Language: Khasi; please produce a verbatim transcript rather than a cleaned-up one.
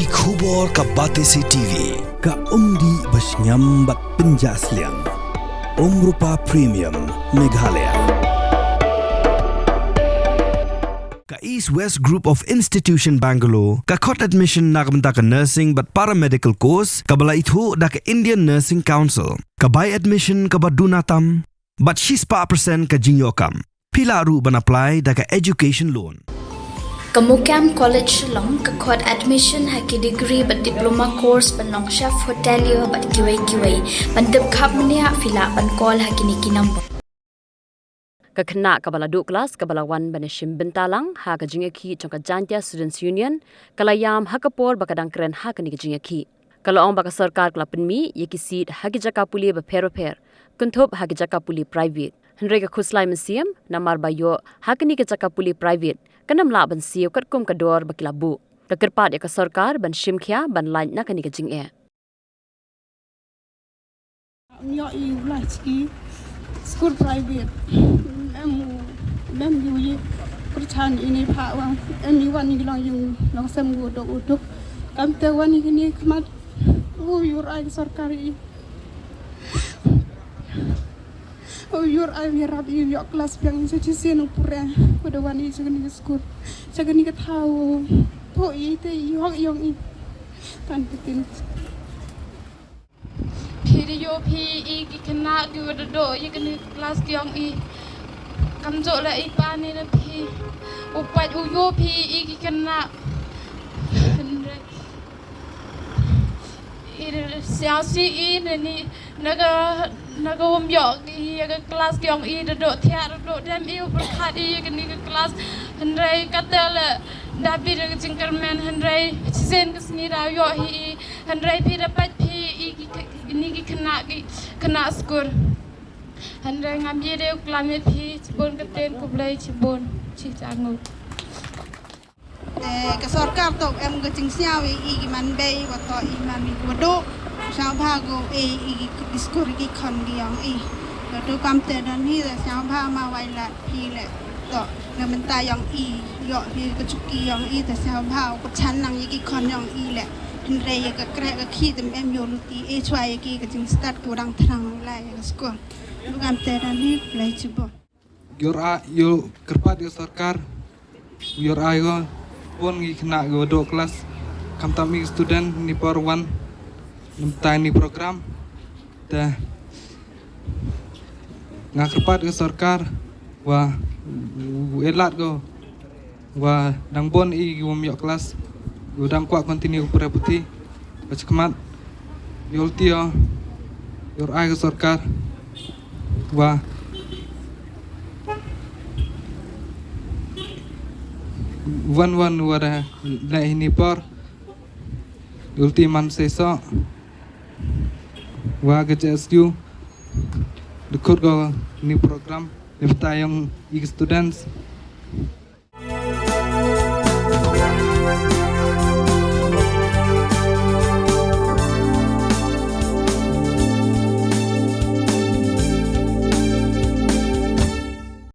Ki khubor ka Batesi T V, ka umdih ba shngiam bad pynjah sliang. Umrupa Premium, Meghalaya. Ka East West Group of Institution Bangalore, ka khot admission na ka bynta ka nursing bad paramedical course, kaba la ithuh da ka Indian Nursing Council, ka bai admission kaba duna tam, bad shispah percent ka jingïoh kam. Phi lah ruh ban apply da ka education loan. Ka Mukam College Shillong ka khot admission ha ki degree bad diploma course ban long chef hotelier bad kiwei kiwei. Ban tip khapmniah phi lah ban call ha kine ki number. Ka khynnah kaba la duh klas kaba la wan ban ïashim bynta lang ha ka jingïakhih jong ka Jaintia Students Union, ka la ïam ha ka por ba ka dang kren ha kane ka jingïakhih. Ka la ong ba ka sorkar ka la pynmih ïa ki seat ha ki jaka pule bapher bapher, kynthup ha ki jaka pule private. Hynrei ka khuslai mynsiem, namar ba ïoh ha kine ki jaka pule private, kan ym lah ban siew katkum ka dor ba ki la buh. Ka kyrpad ïa ka sorkar ban shim khia ban lait na kane ka jingeh. Ym ïoh ïa u lai sha ki skul private. Em u, em u ïa kyrchan ïa ine pha wa em i wan ïa ki long ïing long sem u duk u duk. Kamte wan ïa kine khmat u ïoh rai sorkar i. U ïoh rai ïarap ïa u ïoh klas biang ïa shisien u pure. Bad da wan ïa sha kane ka skul, sha kane ka thaw. Pho ïa te ïoh ïong i. Tan ka tin. Phi da ïoh phi i ki khynnah ki wa da doh ïa kane ka klas ki ong i. Kam jooh la i pa ni na phi. U pait u ïoh phi i ki khynnah. Hynrei i da siaw si i na ni na ka na ka wym ïoh ki ïa ka klas ki ong i da doh thiah da doh dem i u pyrkhat i ïa kane ka klas. Hynrei kata la da bi da ka jingkyrmen hynrei shisien ka sngi da ïoh hi i. Hynrei phi da pait phi i ki, ki, ni ki khynnah, ki khynnah skul. Hynrei ngam ïa dei u klam ïa phi, shibun ka ten khublei shibun, shi janguk. Te ka sorkar to em ka jingsngew ïa i ki man bei, wa to i man i wa doh, sngewbha ko e i ki skul ki khon ki ong i. Wa to kam te don hi, sngewbha ma wai la phi le to. Na mynta ïong i, ïoh hi ka chuki ïong i, te sngewbha ko chan nang ïa ki khon ïong i le. Hynrei ïa ka kreh ka khih te em ïoh luti e chwa ïa ki ka jingstad ko dang thrang lai ïa ka skul. Lugam te da ni lai chibo. Ïoh ra ïoh kyrpad ïa sorkar. Ïoh ra ïoh pon ngi khynnah ïoh doh klas. Kam tam i student ni por wan. Nymtai ni program. Te nga kyrpad ïa sorkar wa u elat ko. Wa dang bun i ki wym ïoh klas, u dang kwah continue pule puthi. Ba sha khmat ïoh lti ïoh, ïoh ai ka sorkar wa wan wan wa da leh hini por ïoh lti man seisoh wa ka J S U da khot ko ni program. Leh bynta ïong i ki students